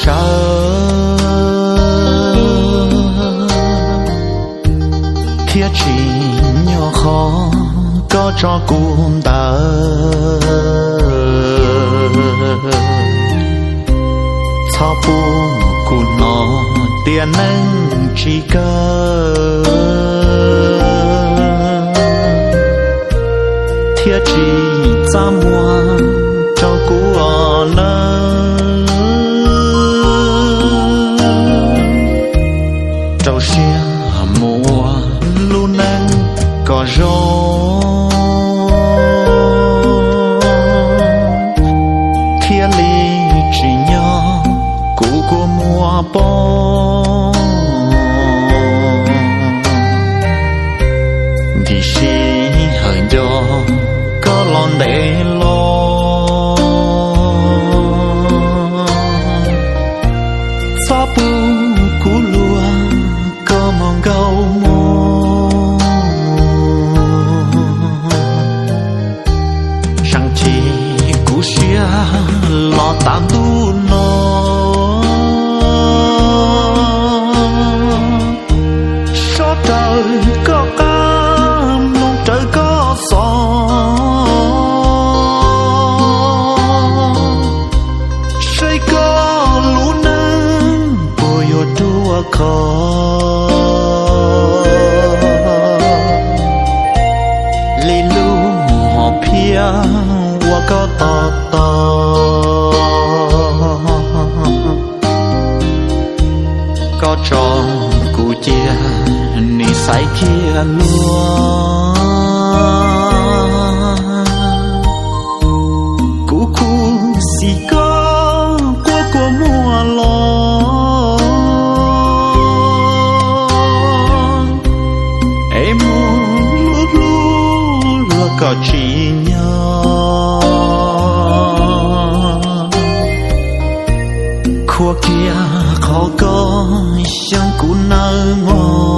sawv thiab tsim nyog qhov koj tso kuv ntawd. Txhob pub kuv hnov tias neeg tsis kawg thiab tsis txaj muag rau kuv os nawb. Rau siab mus ua lub neej kom zoo thiaj li tsim nyog kuv kua muag poob. Tiam sis hawm nco koj los ntev los, txhob pub kuv luag koj mus nkaus mus. Seem chim kuv siab los tas ntuj no, sob raws koj qab, mloog raws koj xov, saib koj lub neej puas yuav ruaj khov li lub hom phiaj uas koj tos tos. Koj tso kuv cia nim xaiv kiag luag. Kuv khuv xim koj quaj kua muag los, es mus hlub hlub luag kom tsim nyog. Khuab kiag qhov koj xyeej kuv nawb mog.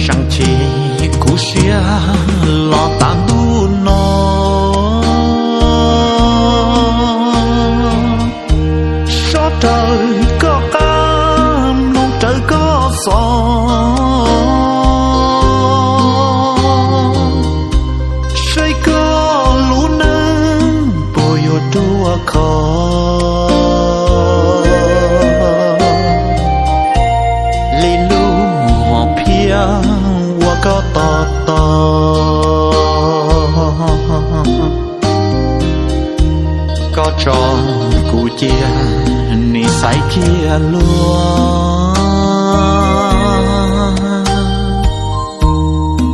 Seem chim kuv siab los tas ntuj no, sob raws koj qab, mloog raws koj xov, saib koj lub neej puas yuav ruaj khov li lub hom phiaj uas koj tos tos. Koj tso kuv cia nim xaiv kiag luag.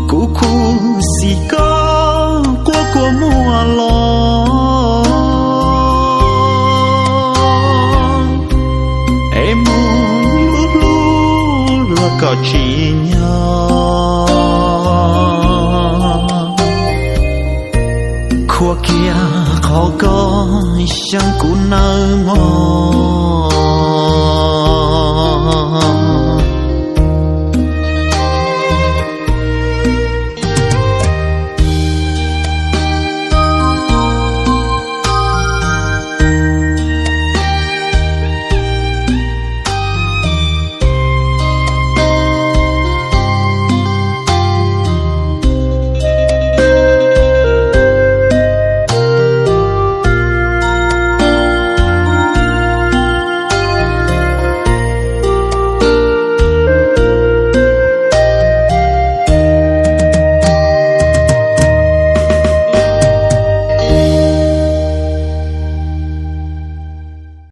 Kuv khuv xim koj quaj kua muag los, es mus hlub hlub luag kom tsim nyog. Khuab kiag qhov koj xyeej kuv nawb mog.